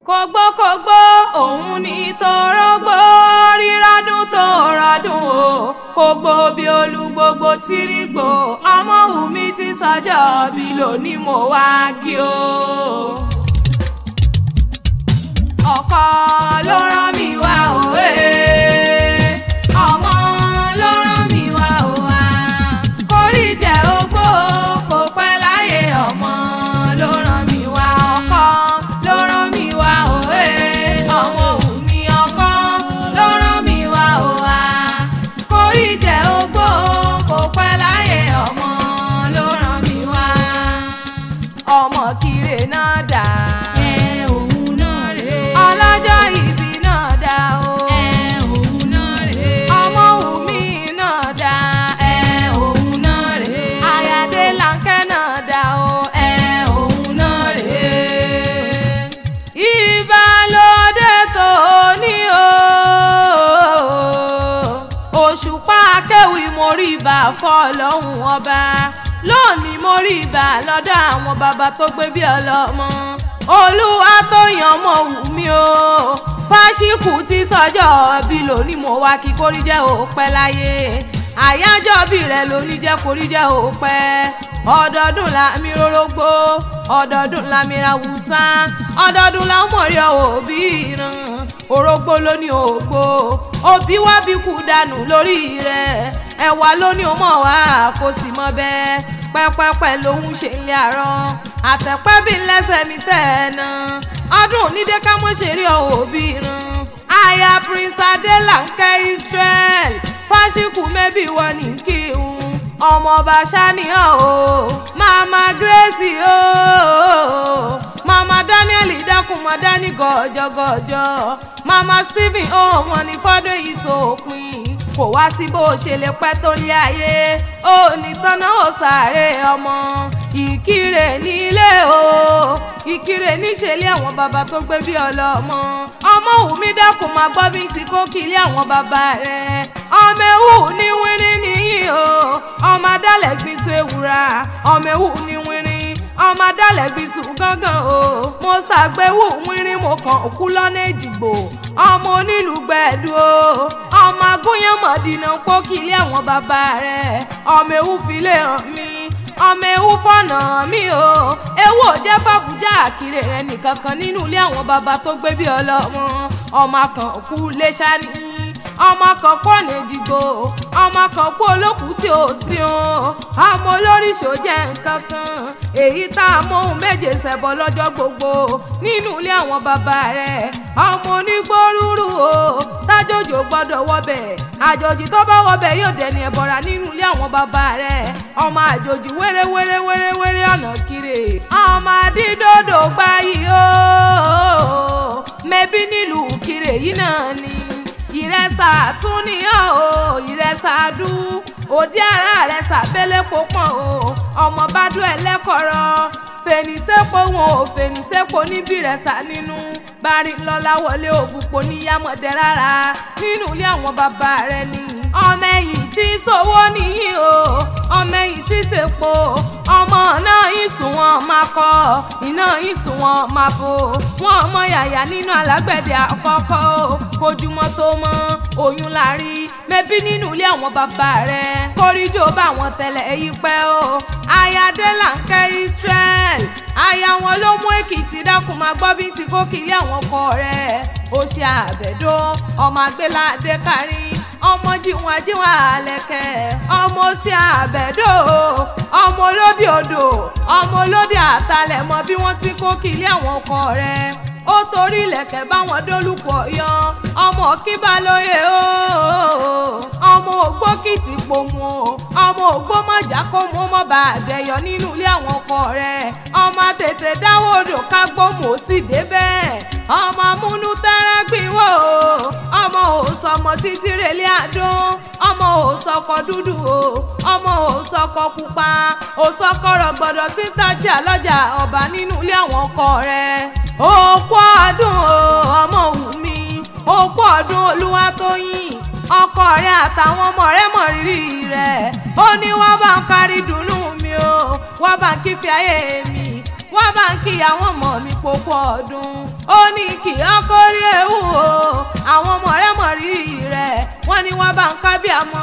Kògbókògbó òun ní torógbó rírádùn tó rádùn o kògbó bí olúgbogbo tírígbò Ọmọ́wùmí ti sọjọ́ bí lónìí mo wá kí o. Ọkọ ló rán mi wá òwe, ọmọ ló rán mi wá òwa, kórí jẹ́ ogbó kò pẹ́ láyé ọmọ ló rán mi wá, ọkọ ló rán mi wá òwe, Ọmọ́wùmí ọkọ ló rán mi wá òwa, kórí jẹ́ ogbó kò pẹ́ láyé ọmọ ló rán mi wá. Ọmọ kire náà dà. Ọlọ́jọ́ ìbí náà dá o. Òun náà rèé. Ọmọ́wùmí náà dá. Òun náà rèé. Àyàdé Láńkẹ́ náà dá o. Òun náà rèé. Ìbálòdé tó ní o. Òṣùpá akéwì mo rí ibà fọlọ́hún ọba. Lónìí mo rí ibà lọ́dọ̀ àwọn bàbá tó gbé bí ọlọ́mọ. Olúwa tó yan Ọmọ́wùmí o. Fáṣíkù ti sọjọ́ bí lónìí mo wá kí kórí jẹ́ òpẹ́ láyé. Àyájọ́ bí rẹ̀ lónìí jẹ́ kórí jẹ́ òpẹ́. Ọdọọdún la mi rórógbó, ọdọọdún la mi ra wùsá, ọdọọdún la mọ̀rí òbí ìran. Orógbó ló ní ògbó, òbí wá bí kú dànù lórí rẹ̀. Ẹ̀wà ló ní ọmọ wa kò sì mọ bẹ́ẹ̀. Pẹ́pẹ́pẹ́ lòun ṣe ń lé àárọ̀, àtẹ̀pẹ́ bí lẹ́sẹ̀ mi tẹ̀ ẹ̀ nà. Ọdún onídé ká mọ́ ṣe rí òbí ìran. Aya Prince Adélánkẹ́ Israel, Fáṣíkù mẹ́bí wọn ní kí n. Ọmọọba ṣàníyàn o, Mama Grace o, Mama Daniel dákun mọ́ dání gọ̀jọ̀gọ̀jọ̀, Mama Stephen o, wọn ní fọ́dún yìí sópin. Kò wá sí bó ṣe lè pẹ́ tó ní ayé, ó ní tọ́nà ó sáré ọmọ. Ìkirè nílé o, Ìkirè níṣẹ́lẹ̀ àwọn bàbá tó gbé bí ọlọ́mọ. Ọmọ́wùmí dákun máa gbọ́ bí ti kó kílé àwọn bàbá rẹ̀. Ọmọ ewu ní wíní nìyí o, ọmọ adálẹ̀ gbìsù ewúra, ọmọ ewu ní wíní, ọmọ adálẹ̀ gbìsù gángan o. Mo ṣàgbéwò wíní mo kàn kú lọ́nà Èjìgbò, ọmọ onílù gbẹ̀dú o, ọmọ agúnyánmọ̀dínà pókìlé àwọn bàbá rẹ̀. Ọmọ ewu filé hàn mí, ọmọ ewu fọ̀nà mi o, ewu ò jẹ́ fàbújá àkìrè rẹ̀ nìkankan nínú ilé àwọn bàbá tó gbé bí ọlọ́mọ. Ọmọ kan kú léṣá ní, ọmọ kan pọ̀ ní Èjìgbò, ọmọ kan kú olókùú tí ò sí o, ọmọ olóríṣò jẹ́ nǹkan kan, èyí tá a mọ ohun méje ṣẹbọ lọ́jọ́ gbogbo nínú ilé àwọn bàbá rẹ̀. Ọmọ onígbó rúrú o, tájòjò gbọ́dọ̀ wọbẹ̀, àjòjì tó bá wọbẹ̀ yóò dẹni ẹ̀bọ̀ra nínú ilé àwọn bàbá rẹ̀. Ọmọ àjòjì wéré wéré wéré wéré ọ̀nà kiri, ọmọ àdídòdò gbayì o, mẹ́bí nílùú Ìkirè yìí náà ni. Ìrẹsà tún níyàn o, ìrẹsà dú òdí ara rẹ̀ sàbẹ́lẹ̀ pọ̀pọ̀ o, ọmọ bá dún ẹlẹ́kọ̀rọ̀ fèníṣẹ́pọ̀ wọn ò fèníṣẹ́pọ̀ níbi ìrẹsà nínú bari lọ́la wọlé òbúpo níyàmọ̀dé rárá nínú ilé àwọn bàbá rẹ̀ ni. Ọmọ ẹ̀yìn tí sowó nìyí o, ọmọ ẹ̀yìn tí sèpo, ọmọ náà ìsùn wọn máa kọ, iná ìsùn wọn máa bò, wọn mọ yàyà nínú alágbẹ̀dẹ àkọ́kọ́ o, kojúmọ́ tó mọ́ oyún la rí mẹ́bí nínú ilé àwọn bàbá rẹ̀, kóríjó bá wọn tẹ̀lé èyí pẹ́ o. Aya Adélánkẹ́ Israel, aya wọn ló mú Èkìtì dákun máa gbọ́ bí ti kó kiri àwọn ọkọ rẹ̀. Ó ṣe àbẹ̀dó, ọmọ àgbéládé kárí, ọmọ jíwọn jíwọn àlẹ̀kẹ̀, ọmọ sí àbẹ̀dó, ọmọ olódì odò, ọmọ olódì àtàlẹ̀ mọ bí wọ́n ti kó kiri àwọn ọkọ rẹ̀. Ó torí ilẹ̀kẹ̀ báwọn dólùpọ̀ yọ, ọmọ kíbalóye o, ọmọ ògbókìtì pòmù o, ọmọ ògbómọjà kó mú mọ́ bá àdẹ̀yọ nínú ilé àwọn ọkọ rẹ̀. Ọmọ tètè dáwọ́ odò kágbómù ó sì débẹ̀, ọmọ múnú tẹ́rẹ́ gbìnwó o, ọmọ òsọmọ títí relé àdó, ọmọ òsọkọ dúdú o, ọmọ òsọkọ pupa, òsọkọ rọgbọdọ tí ń tajà lọ́jà ọba nínú ilé àwọn ọkọ rẹ̀. Òkú ọdún o, Ọmọ́wùmí, òkú ọdún Olúwatóyìn, ọkọ rẹ̀ àtàwọn ọmọ rẹ̀ mọ̀ rírì rẹ̀. Ó ní wá bá ń kárí dùnnú mi o, wá bá ń kífẹ́ ayé mi, wá bá ń kí àwọn ọmọ mi kókó ọdún. Ó ní kí ọkọ rí ewu o, àwọn ọmọ rẹ̀ mọ̀ rí rẹ̀. Wọ́n ní wọ́n bá ń ká bíamọ,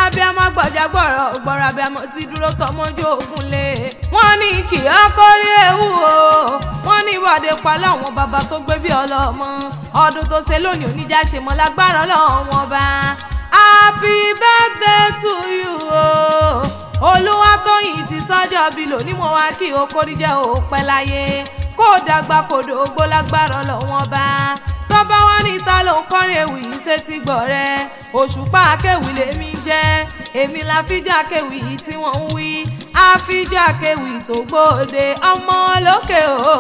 abíamọ gbọ̀jà gbọ̀rọ̀ gbọ̀rọ̀ abíamọ ti dúró tọmọjú ògùn lé. Wọ́n ní kí ọkọ rí ewu o, wọ́n ní ìwádìí pa láwọn bàbá tó gbé bí ọlọ́mọ. Ọdún tó ṣe lónìí oníjà ṣe mọ́ lágbára Ọlọ́run ọba. Happy birthday to you o. Olúwatóyìn ti sọ́jọ́ bí lónìí mo wá kí o kórí jẹ́ òpẹ́ láyé. Kó dàgbà kó dògbó lágbára Ọlọ́run ọba. Tọ́ba wá ní ta ló ń kọrin ewì yìí ṣe ti gbọ̀ rẹ. Òṣùpá akéwì lèmi jẹ́, èmi la fíjà akéwì tí wọ́n ń wí. Àfíjà akéwì tó gbòde ọmọ lókè o.